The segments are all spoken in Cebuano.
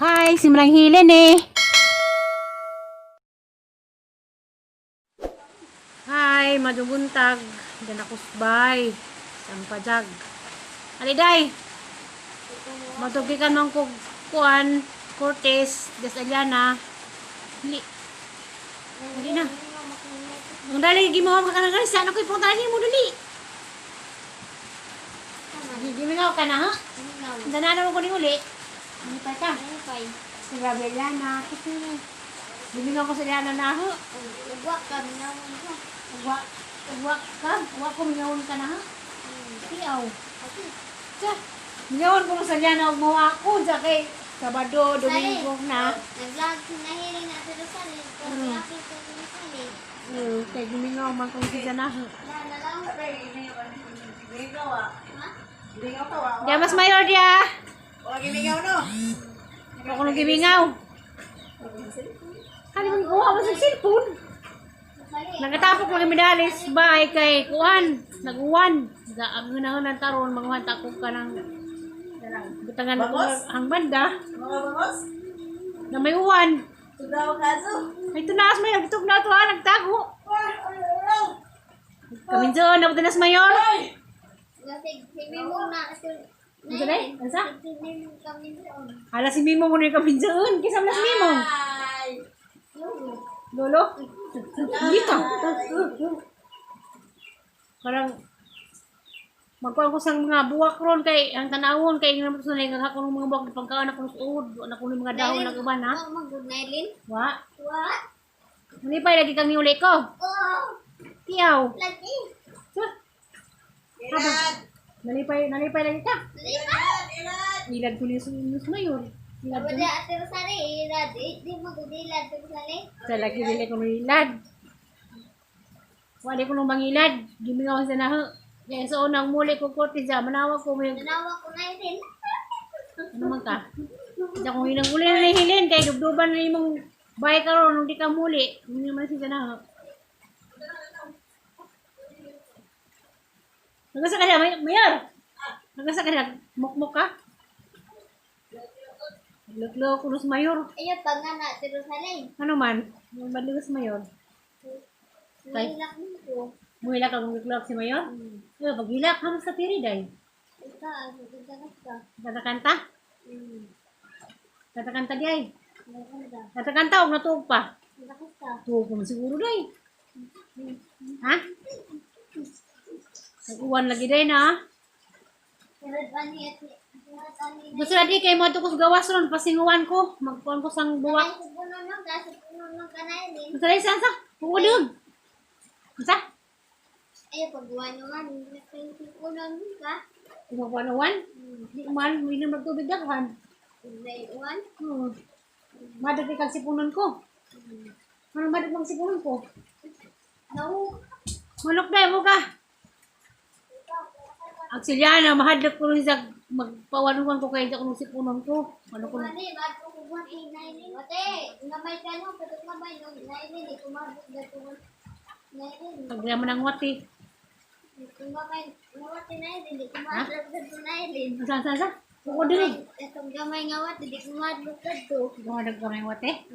Hi, si Manang Hilen eh. Hi, madubuntag. Diyan ako bay. Sampajag. Aliday. Matugi ka nung kuan, Cortez, Des Aliana. Dili. Dili na. Ang dali, gimawa ka na saan ako ipunta mo dali. Gimingaw ka na, ha? Danana mo ko ni uli. Ano pa ka? Si Rabelana. Gimingaw ko sa Liana na, ha? Ugwa ka, minawon ka. Uwa, uwa ka? Uwa ko mingawon ka na, ha? Tiaw. Sa, mingawon ko sa Liana og mawa ako sa kay Sabado, Domingo na. Nag-vlog si Nahiri na sa Rosales. Pero ako sa Rosales. Kay gimingaw man kong si na. Na, nalaw. Dia mas mayor dia. Wala gimingaw no? Ako nang gimingaw. Ano man kuha mo sa cellphone? Nakatapok lang kami dalis bay kay kuan, naguwan. Ang ang taron manguhan ta ko ka ng butangan ko ang banda Mga bangos? na may uwan. Tugaw kaso? Ay tunas mayor, gitog na to ha, nagtago. Kami doon, ako tunas mayor. Kasi si Mimong na. Ano ba? Ano sa? Si Mimong kami doon. Hala si Mimo mo na yung kami doon. Kisa mo na si Mimo. Lolo? Dito. Parang magkuhan ko sa mga buwak ron kay ang tanawon kay nga sa nang ako ng mga buwak pagkaan ako sa uod na ko ng mga dahon na uban ha. Oh, mag-good Nailin. Wa. What? Muli pa lagi kang niuli ko. Oh, Tiyaw. lagi. Sa. Ilad! Nalipay nalipay lagi ka. Lima. Ilad! Ilad ko niyo sa mayor. Ilad ko. Wala ate Rosales. Ilad. Di mag-good ilad ate Rosales. Sa lagi dili ko ilad. Wala ko nung bangilad. Gimingaw sa na. Kaya sa unang muli ko kortiza, manawag ko may Nanawa ko Nailin. Ano man ka? Hindi akong hinang uli na nahilin kay dubduban na imong bahay karon nung di ka muli. Hindi naman siya na. Nagasa ka na, Mayor? Nagasa ka na, mukmuk ka? Luklok ko sa Mayor. Ayaw pa nga na ate Rosales. Ano man? Madlugos Mayor. Mahilak mo ko. Muhila ka kung luklok si Mayor? Eh, paghilak, hamas sa tiri day. Ika, magkakakas ka. Katakanta? Hmm. Katakanta di ay. Maganda. Katakanta, huwag natuog pa. Malakas ka. Tuog ko man siguro day. Ha? Nag-uwan lagi day na. Gusto na di kay mo ko sa gawas ron pasinguan ko, magkuan ko sang buwak. Gusto na isa sa? Kukulog. Unsa? Ay, pagbuwan-uwan, nagpinsipunan ka. Kumakuan-uwan? Di man, may nang magtubig daghan. May uwan. Madag kay kag sipunon ko. Ano madag mang sipunon ko? No. Manok na mo ka. Ang silyana, mahadlok ko rin sa magpawanuan ko kay sa sipunon ko. Ano ko Mani, bago ko buwan ay nailin. Ate, ngamay ka no, patok ngamay no, nailin, di kumabot na tungan. Nailin, pag man ang wati. kung gamay, ngawat nailin, di kumabot na tungan nailin. Asa asa asa? Kuko diri. Itong gamay ngawat, di kumabot na to. Gumadag ka may wate.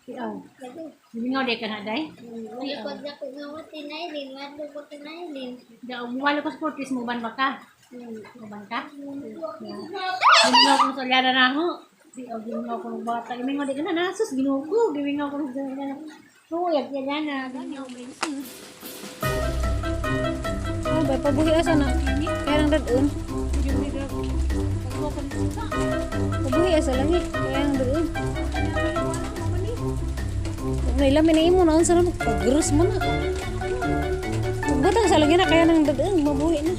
Iaw. Lagi. Gimingaw di ka na day. Malikod na ko ngawat nailin, madlog ko nailin. Da umuwalo ko sa fortis mo ban ba ka? Mo ban ka? Gimingaw ko sa lyada na ako. Di aw gimingaw ko ng bata. Gimingaw di ka na nasus Ginoo ko. Gimingaw ko ng lyada. Oo, yag yan na. Gimingaw ko. Oh, bay pabuhi asa na. Kaya nang dadun. Pabuhi asa lang eh. Kaya nang dadun. Kung nailamin na imo na unsa na paggrus mo na. Butang sa lagi na kaya nang dadun mabuhi na.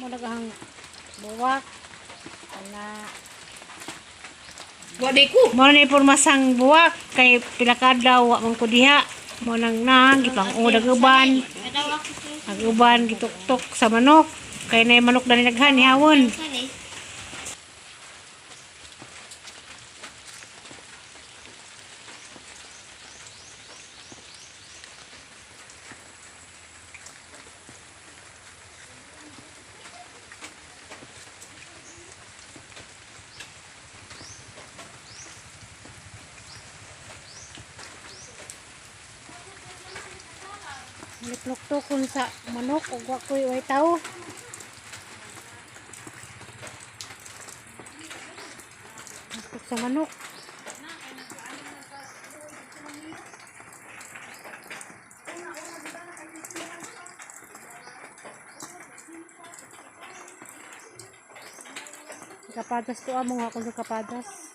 Mo nagahang buwak. Ana. Wala ko! Mo na ipormasang buwak kay pila ka adlaw wa man ko diha. Mo nang nang gipang udag uban. Ang uban gituktok sa manok. Kay na manok dali naghan ihawon. Lipluktukon sa manok ug wa koy way tawo. Luktok sa manok. Kapadas to amo nga ako sa kapadas.